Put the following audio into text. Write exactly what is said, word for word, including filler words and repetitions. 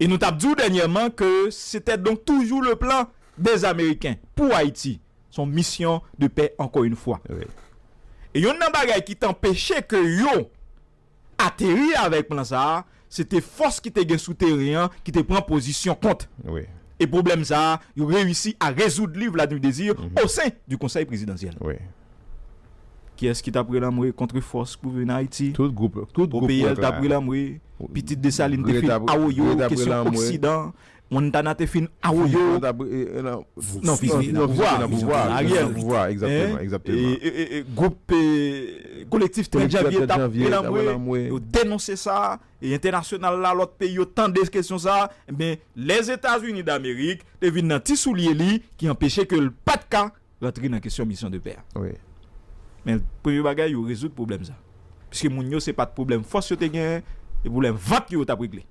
E nou t ap di w dènyèman ke c'était donc toujours le plan des Américains pour Haïti. Son mission de paix, encore une fois. Wi. E youn nan bagay ki t anpeche ke yo ateri avèk plan sa a, se te fòs ki te gen sou teren an ki te pran pozisyon kont. Wi. E pwoblèm sa a, yo reyisi a rezoud li, Vladimir Désir, au sein du Conseil présidentiel. Wi. Kiyès ki t ap relanmwe kont fòs pou vin Ayiti? Tout gwoup, tout gwoup Popeyèl wèk t ap la. relanmwe. Pitit Desalin te Gre fin t ap- awoyo, Gre t ap kesyon relanmwe. Oksidan. Moun Tana te fin awoyo. Foujon t ap, eh, eh, nan- Non, Fizyon te nan non, Fizyon pouvwa, te nan Fizyon pouvwa, te nan Fizyon te Ariel. nan pouvwa, egzakteman, Hein? egzakteman. E, e, e, e, gwoup e, kolektif trant janvye t ap relanmwe. Yo denonse sa. E entènasyonal la, lòt peyi yo tande kesyon sa. Men Lèzetazini Damerik te vin nan ti soulye li ki anpeche ke l pa t ka rantre nan kesyon misyon de pè a. Wi. Men premye bagay, yo rezoud pwoblèm sa. Piske moun yo, se pa t pwoblèm fòs yo te genyen, e pwoblèm vant yo yo t ap regle.